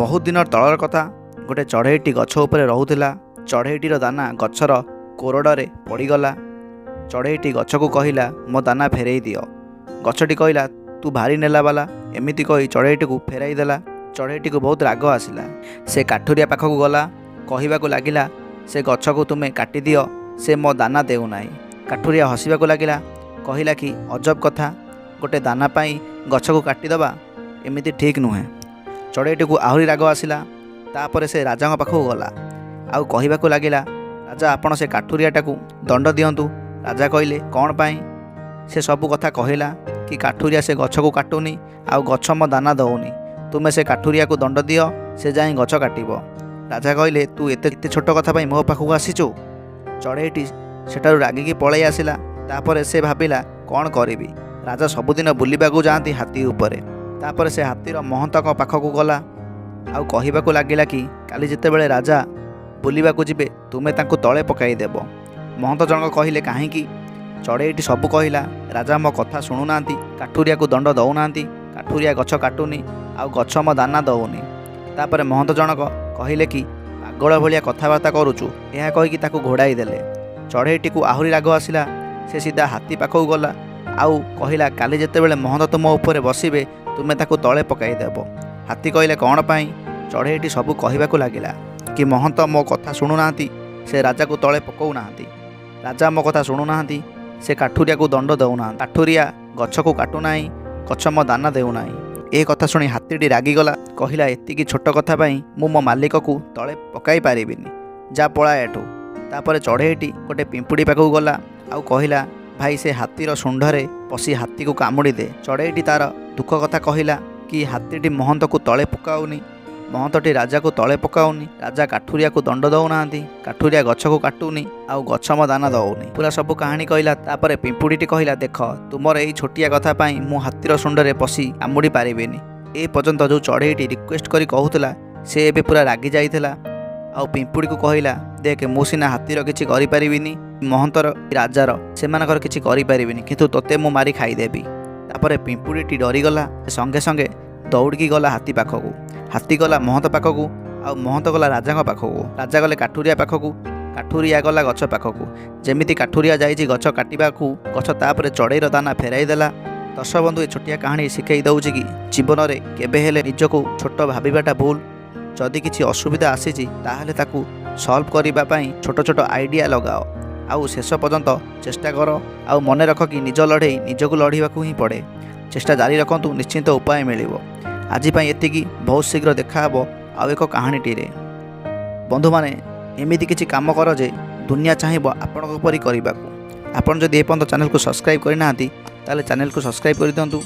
ବହୁତ ଦିନ ତଳର କଥା। ଗୋଟେ ଚଢ଼େଇଟି ଗଛ ଉପରେ ରହୁଥିଲା। ଚଢ଼େଇଟିର ଦାନା ଗଛର କୋରଡ଼ରେ ପଡ଼ିଗଲା। ଚଢ଼େଇଟି ଗଛକୁ କହିଲା, ମୋ ଦାନା ଫେରେଇ ଦିଅ। ଗଛଟି କହିଲା, ତୁ ଭାରି ନେଲାବାଲା। ଏମିତି କହି ଚଢ଼େଇଟିକୁ ଫେରାଇ ଦେଲା। ଚଢ଼େଇଟିକୁ ବହୁତ ରାଗ ଆସିଲା। ସେ କାଠୁରିଆ ପାଖକୁ ଗଲା, କହିବାକୁ ଲାଗିଲା, ସେ ଗଛକୁ ତୁମେ କାଟିଦିଅ, ସେ ମୋ ଦାନା ଦେଉନାହିଁ। କାଠୁରିଆ ହସିବାକୁ ଲାଗିଲା, କହିଲା କି ଅଜବ କଥା, ଗୋଟେ ଦାନା ପାଇଁ ଗଛକୁ କାଟିଦେବା ଏମିତି ଠିକ୍ ନୁହେଁ। ଚଢ଼େଇଟିକୁ ଆହୁରି ରାଗ ଆସିଲା। ତାପରେ ସେ ରାଜାଙ୍କ ପାଖକୁ ଗଲା ଆଉ କହିବାକୁ ଲାଗିଲା, ରାଜା, ଆପଣ ସେ କାଠୁରିଆଟାକୁ ଦଣ୍ଡ ଦିଅନ୍ତୁ। ରାଜା କହିଲେ, କ'ଣ ପାଇଁ? ସେ ସବୁ କଥା କହିଲା କି କାଠୁରିଆ ସେ ଗଛକୁ କାଟୁନି ଆଉ ଗଛ ମୋ ଦାନା ଦେଉନି, ତୁମେ ସେ କାଠୁରିଆକୁ ଦଣ୍ଡ ଦିଅ, ସେ ଯାଇ ଗଛ କାଟିବ। ରାଜା କହିଲେ, ତୁ ଏତେ ଏତେ ଛୋଟ କଥା ପାଇଁ ମୋ ପାଖକୁ ଆସିଛୁ? ଚଢ଼େଇଟି ସେଠାରୁ ରାଗିକି ପଳେଇ ଆସିଲା। ତାପରେ ସେ ଭାବିଲା, କ'ଣ କରିବି? ରାଜା ସବୁଦିନ ବୁଲିବାକୁ ଯାଆନ୍ତି ହାତୀ ଉପରେ। ତାପରେ ସେ ହାତୀର ମହନ୍ତଙ୍କ ପାଖକୁ ଗଲା ଆଉ କହିବାକୁ ଲାଗିଲା କି କାଲି ଯେତେବେଳେ ରାଜା ବୁଲିବାକୁ ଯିବେ, ତୁମେ ତାଙ୍କୁ ତଳେ ପକାଇଦେବ। ମହନ୍ତ ଜଣକ କହିଲେ, କାହିଁକି? ଚଢ଼େଇଟି ସବୁ କହିଲା, ରାଜା ମୋ କଥା ଶୁଣୁନାହାନ୍ତି, କାଠୁରିଆକୁ ଦଣ୍ଡ ଦେଉନାହାନ୍ତି, କାଠୁରିଆ ଗଛ କାଟୁନି ଆଉ ଗଛ ମୋ ଦାନା ଦେଉନି। ତାପରେ ମହନ୍ତ ଜଣକ କହିଲେ କି ପାଗଳ ଭଳିଆ କଥାବାର୍ତ୍ତା କରୁଛୁ। ଏହା କହିକି ତାକୁ ଘୋଡ଼ାଇ ଦେଲେ। ଚଢ଼େଇଟିକୁ ଆହୁରି ରାଗ ଆସିଲା। ସେ ସିଧା ହାତୀ ପାଖକୁ ଗଲା ଆଉ କହିଲା, କାଲି ଯେତେବେଳେ ମହନ୍ତ ତୁମ ଉପରେ ବସିବେ, ତୁମେ ତାକୁ ତଳେ ପକାଇଦେବ। ହାତୀ କହିଲେ, କ'ଣ ପାଇଁ? ଚଢ଼େଇଟି ସବୁ କହିବାକୁ ଲାଗିଲା କି ମହନ୍ତ ମୋ କଥା ଶୁଣୁନାହାନ୍ତି, ସେ ରାଜାକୁ ତଳେ ପକାଉନାହାନ୍ତି, ରାଜା ମୋ କଥା ଶୁଣୁନାହାନ୍ତି, ସେ କାଠୁରିଆକୁ ଦଣ୍ଡ ଦେଉନାହାନ୍ତି, କାଠୁରିଆ ଗଛକୁ କାଟୁନାହିଁ, ଗଛ ମୋ ଦାନା ଦେଉନାହିଁ। ଏ କଥା ଶୁଣି ହାତୀଟି ରାଗିଗଲା, କହିଲା, ଏତିକି ଛୋଟ କଥା ପାଇଁ ମୁଁ ମୋ ମାଲିକକୁ ତଳେ ପକାଇ ପାରିବିନି, ଯା ପଳା ଏଠୁ। ତାପରେ ଚଢ଼େଇଟି ଗୋଟେ ପିମ୍ପୁଡ଼ି ପାଖକୁ ଗଲା ଆଉ କହିଲା, ଭାଇ, ସେ ହାତୀର ଶୁଣ୍ଢରେ ପଶି ହାତୀକୁ କାମୁଡ଼ି ଦେ। ଚଢ଼େଇଟି ତାର ଦୁଃଖ କଥା କହିଲା କି ହାତୀଟି ମହନ୍ତକୁ ତଳେ ପକାଉନି, ମହନ୍ତଟି ରାଜାକୁ ତଳେ ପକାଉନି, ରାଜା କାଠୁରିଆକୁ ଦଣ୍ଡ ଦେଉନାହାନ୍ତି, କାଠୁରିଆ ଗଛକୁ କାଟୁନି ଆଉ ଗଛ ମୋ ଦାନା ଦେଉନି। ପୁରା ସବୁ କାହାଣୀ କହିଲା। ତାପରେ ପିମ୍ପୁଡ଼ିଟି କହିଲା, ଦେଖ, ତୁମର ଏଇ ଛୋଟିଆ କଥା ପାଇଁ ମୁଁ ହାତୀର ଶୁଣ୍ଢରେ ପଶି କାମୁଡ଼ି ପାରିବିନି। ଏ ପର୍ଯ୍ୟନ୍ତ ଯେଉଁ ଚଢ଼େଇଟି ରିକ୍ୱେଷ୍ଟ କରି କହୁଥିଲା, ସେ ଏବେ ପୁରା ରାଗି ଯାଇଥିଲା ଆଉ ପିମ୍ପୁଡ଼ିକୁ କହିଲା, ଦେଖ, ମୁଁ ସିନା ହାତୀର କିଛି କରିପାରିବିନି, ମହନ୍ତର, ରାଜାର, ସେମାନଙ୍କର କିଛି କରିପାରିବିନି, କିନ୍ତୁ ତୋତେ ମୁଁ ମାରି ଖାଇଦେବି। ତାପରେ ପିମ୍ପୁଡ଼ିଟି ଡରିଗଲା, ସଙ୍ଗେ ସଙ୍ଗେ ଦୌଡ଼ିକି ଗଲା ହାତୀ ପାଖକୁ। ହାତୀ ଗଲା ମହନ୍ତ ପାଖକୁ ଆଉ ମହନ୍ତ ଗଲା ରାଜାଙ୍କ ପାଖକୁ। ରାଜା ଗଲେ କାଠୁରିଆ ପାଖକୁ, କାଠୁରିଆ ଗଲା ଗଛ ପାଖକୁ। ଯେମିତି କାଠୁରିଆ ଯାଇଛି ଗଛ କାଟିବାକୁ, ଗଛ ତାପରେ ଚଢ଼େଇର ଦାନା ଫେରାଇ ଦେଲା। ଦର୍ଶକ ବନ୍ଧୁ, ଏ ଛୋଟିଆ କାହାଣୀ ଶିଖେଇ ଦେଉଛି କି ଜୀବନରେ କେବେ ହେଲେ ନିଜକୁ ଛୋଟ ଭାବିବାଟା ଭୁଲ। ଯଦି କିଛି ଅସୁବିଧା ଆସିଛି, ତାହେଲେ ତାକୁ ସଲ୍ଭ କରିବା ପାଇଁ ଛୋଟ ଛୋଟ ଆଇଡ଼ିଆ ଲଗାଅ ଆଉ ଶେଷ ପର୍ଯ୍ୟନ୍ତ ଚେଷ୍ଟା କର। ଆଉ ମନେ ରଖ କି ନିଜ ଲଢ଼େଇ ନିଜକୁ ଲଢ଼ିବାକୁ ହିଁ ପଡ଼େ। ଚେଷ୍ଟା ଜାରି ରଖନ୍ତୁ, ନିଶ୍ଚିନ୍ତ ଉପାୟ ମିଳିବ। ଆଜି ପାଇଁ ଏତିକି। ବହୁତ ଶୀଘ୍ର ଦେଖାହେବ ଆଉ ଏକ କାହାଣୀଟିରେ। ବନ୍ଧୁମାନେ, ଏମିତି କିଛି କାମ କର ଯେ ଦୁନିଆ ଚାହିଁବ ଆପଣଙ୍କ ପରି କରିବାକୁ। ଆପଣ ଯଦି ଏପର୍ଯ୍ୟନ୍ତ ଚ୍ୟାନେଲକୁ ସବସ୍କ୍ରାଇବ୍ କରିନାହାନ୍ତି, ତାହେଲେ ଚ୍ୟାନେଲକୁ ସବସ୍କ୍ରାଇବ୍ କରିଦିଅନ୍ତୁ।